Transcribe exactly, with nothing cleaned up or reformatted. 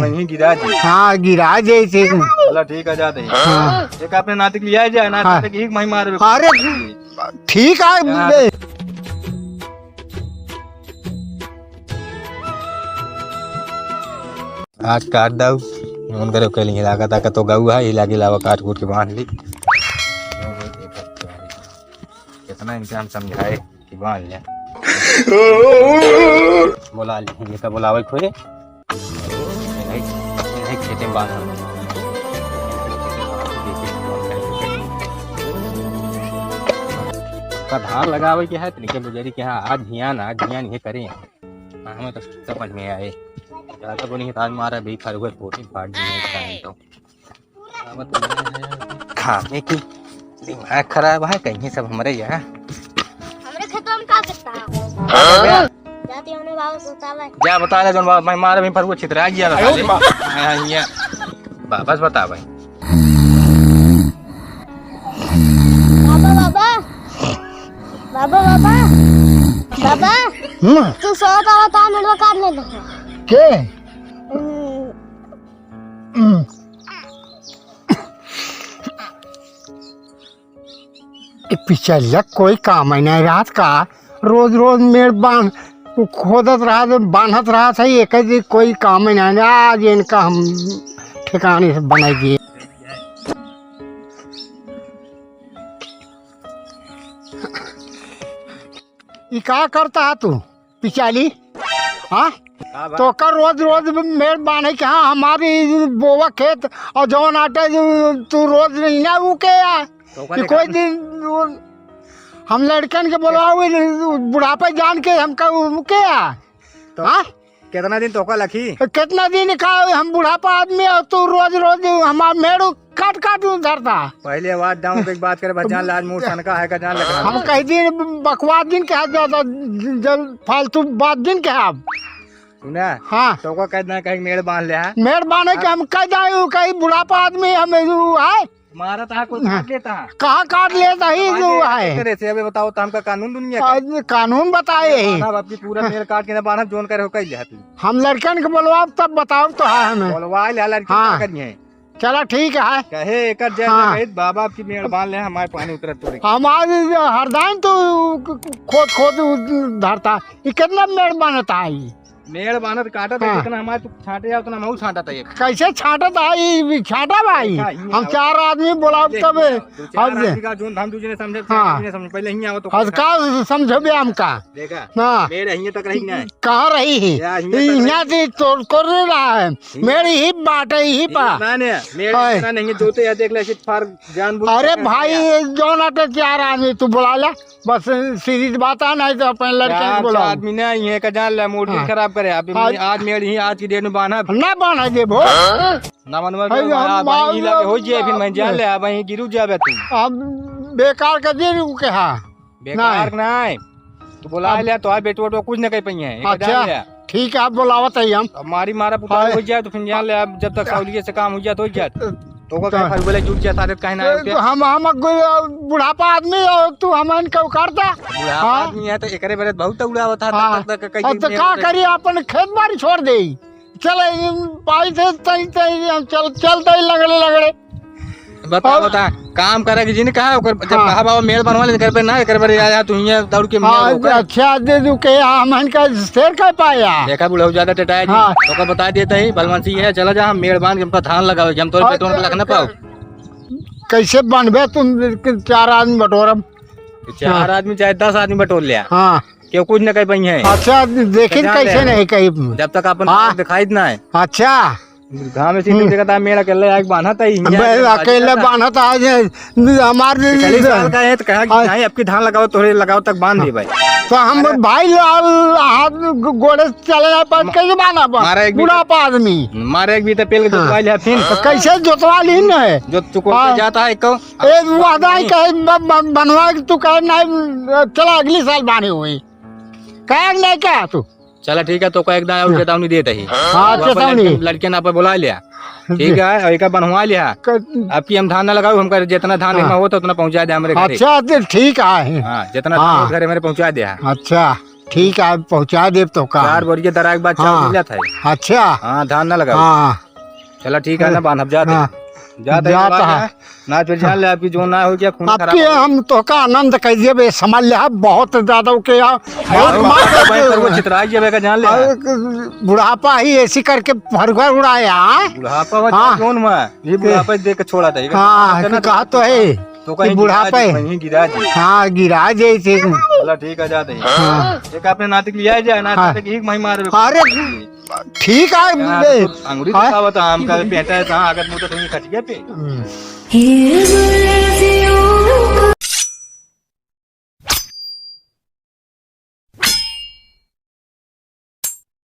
वहीं गिरा दे। हाँ, गिरा दे इसे। चला ठीक है, जाते हैं। हाँ। एक अपने नातिक लिया जाए, नातिक हाँ। एक माही मार। अरे, ठीक है। यहाँ। आज काट दऊ, मन करे के लिए लागत, ताकत तो गऊ है, हिला के लावा काट कूट के बांध ली। कितना इनके हम समझाए कि बांध ले। बोला ली, ये तो बोलावे खोए। नहीं, नहीं, खेते में बांध हम। का धान लगावे के है, तनिके बुजरी के यहाँ आज धियान, आज धियान ये करें। हाँ, हमें तो समझ में आए। ज्यादा को नहीं, आज मारा भी फरुए फोटी फाड़ दिए तो। खाने की दिमाग खराब है कहीं सब हमरे यहाँ। हमरे खेतवा में का करता है? हाँ? जाती हमने बाबू सुतावे। जा बता ले, जौन बाबू मैं मारे भी फरुए छितरा गया था साले। हाँ, ये। बा-, बस बता भाई। बाबा, बाबा। बाबा, बाबा। बाबा। हम्म। तू सोता हो तो हम लोग काट लेते हैं। के? हम्म। हम्म। ए पिछलिया कोई काम ही नहीं रहत का, रोज रोज मेड़ बांध, खोदत रहत, बांधत रहत है, एक दिन कोई काम ही नहीं, आज इनका हम ठिकाने से बनाई दिए। ई का करता है तू? पिचाली, हाँ? का बा? तो का रोज रोज मेड़ बांधे के, हाँ, हमारी बोवा खेत और जौन आटे जो तू रोज नहीं ना, वो के आ? तो का कि देखा? कोई दिन वो हम लड़कन के बोलाओ, बुढ़ापे जान के हमका वो के आ? तो हाँ? कितना दिन तो का लखी? कितना दिन का हम बुढ़ापा आदमी और तू रोज रोज हमार मेड़ काट काट धरता। पहले आवाज down पे एक बात करे, बस जान ला, आज मूड सनका है का जान लगा। हम कह दिन बकवास दिन कहा ज्यादा, जब फालतू बात दिन कहा। सुना? हाँ। तो का कहना कहीं मेड़ बांध ले है। मेड़ बांधे के हम कह जाए, वो कहीं बुढ़ापा आदमी हम वो है। मारा था कुछ हाँ। काट लेता है। कहाँ काट लेता ही जो है। करे से अबे बताओ तो हमका कानून दुनिया का। आज कानून बताए ही। बांधा बाप की पूरा मेड़ काट के ना बांधा, जोन करे हो कह लिया तू। हम लड़कन के बोलवाब तब बताओ तो है हमें। बोलवा ले लड़की हाँ। का करिए। चला ठीक है। कहे एकर जय हाँ। जय कहित बाबा की मेड़ बांध ले, हमारे पानी उतरत तोरे। हमारे हरदान तो खोद खोद धरता, ये कितना मेड़ बांधता है ये? मेड़ बांधत काटत है, हाँ। जितना हमारे तू छांटे जाओ, उतना महू छांटत है। कैसे छांटत है ये? छांटा भाई, देखा, ये हम आओ। चार आदमी बोलाओ देख, तब दो चार हम आदमी का जोन धाम दूजे ने समझे, हाँ। चार आदमी ने समझे, पहले ही आओ तो अब कैसा? का समझबे हमका? देखा, हाँ। मेड़ यहीं तक रही ना। कहाँ रही है? या, यहीं तक रही। यहाँ से तोड़ कर रहा है। मेड़ ही बाटे, ही पा। ना, ना, मेड़ हाय। इतना नहीं है, जोते या देख ले, ऐसे फार जानबूझ अरे के भाई, करते हैं। ये जौन आटे चार आदमी तू बुला ले, बस सीधी सी बात है, नहीं तो अपने लड़के चार, को बुलाओ। चार आदमी नहीं है, का जान ले, मूड हाँ। खराब करे। अभी हाँ। मैं आज मेड़ ही आज की डेट में बांधा। ना बांधा देबो। ना मनवा के अरे, हम आज वहीं मार लगे हो जाए, फिर मैं जान ले, अब वहीं गिरू जाबे तू। अब बेकार का दे रू के हाँ। बेकार नहीं। नहीं। तू बुला अब ले, तो बेटवा, बेटवा कुछ न कह पाई है। अच्छा, ठीक है, आप बुलावत है हम। अब मारी मारा पुताई हाँ। हो जाए, तो फिर जान ले, अब जब तक सावलिये से काम हो जाए, तो हो जाए। तो ओकर तो कहे फरुआ ले जुट जाए, सारे कहे ना ए, आवे के। तो हम, हम कोई बुढ़ापा आदमी और तू हमन के उखाड़ता? बुढ़ापा हाँ। आदमी है, तो एकरे बरे बहुत उड़ावत है, हाँ। तक, तक, कहीं अब तो मेरे का से करी, अपन खेत बाड़ी छोड़ दे। चल, भाई से तई, तई, हम चल, चल दे लगड़े, लगड़े। बता, और बता, काम करे कि जिन कहा, ओकर, जब हाँ। कहा बाबा मेड़ बनवा ले, कर पे ना, कर पे आ जा, तू हियां दौड़ के मेड़ हाँ, ओकर। अच्छा, दे दू के, हमन का शेर कह पाया। देखा, बुढ़ऊ ज्यादा टटाया जी, हाँ। ओकर बता देता ही, बलवंत सिंह है, चला जा, हम मेड़ बांध के हमका धान लगावे, कि हम तोरे और पेटों में लख ना पाओ। कैसे बनबे तुम, चार आदमी बटोरब? चार हाँ। आदमी चाहे दस आदमी बटोर लिया। हाँ। क्यों कुछ न कह पाई है। अच्छा, देखिन तो जान कैसे ले। नहीं कही। जब तक अपन हाँ। दिखाई ना है। अच्छा। घाम में सीधे हम्म। देखता है, मेड़ अकेले आके बांधा था ही, बे, अकेले बांधा था, आज हमार पिछले साल का है तो कहा कि हाँ। नहीं, अब की धान लगाओ, तोहरे लगाओ तक बांध दे भाई। तो हम अरे। भाई लाल हाथ गोड़े चले जाए, पर कैसे बांधा बा? मारा एक भी बुढ़ापा आदमी। मारा एक भी तो पेल के हाँ। जोतवा लिया फिर। तो कैसे जोतवा ली न है? जो चुको हाँ। जाता है को। ए, वादा ही कहे ब-, ब-, बनवा के तू कहे नहीं, चला अगली साल बांधे हुई। कहे नहीं क्या तू? चला ठीक है, तो का एकदम और हाँ। चेतावनी देत ही। हाँ, तू अपन चेतावनी। लड़के, लड़के ना पे बुला लिया। ठीक जी। है, और एक बनवा लिया। क- अब की हम धान ना लगाओ, हमका जितना धान हाँ। लेना होता उतना पहुंचा दे हमरे घरे। अच्छा, तो ठीक है। हाँ, जितना धान हाँ। होता घरे मेरे पहुंचा दे। अच्छा। ठीक है, पहुँचा देब तो का। चार बोरिया दराए के बाद चाउर हाँ। मिलत है। अच्छा। हाँ, धान ना लगाओ। हाँ। चला ठीक है ना, बांध, अब जाते हैं। हाँ। जाते हैं, जाता बात है। है। ना फिर जान ले, आपकी जो ना हो क्या, खून खराब आपके हो। हम तोहका आनंद कर दिए बे, समझ ले, बहुत ज्यादा ओके यार। बहुत मार भाई, पर वो चितरा गया बेका, जान ले। अरे, बुढ़ापा ही ऐसी करके फरगर उड़ाया, हाँ? बुढ़ापा हो हाँ। कौन में? ये बुढ़ापा देख के छोड़ा था, ये हाँ, कहना कहा तो है। तो कि कहीं बुढ़ापा गिरा है। दे, कहीं गिरा दे। हाँ, गिरा दे इसे। चला ठीक है, जाते हैं। हाँ। एक अपने नाती के लिया जाए, ना हाँ। नाती के एक माई मारे। अरे, ठीक है, यहाँ बे। तो अंगुरी हाँ। दिखावत है, हम का पेटा है, कहाँ आगत मुँह तो कहीं खटिया पे। हम्म।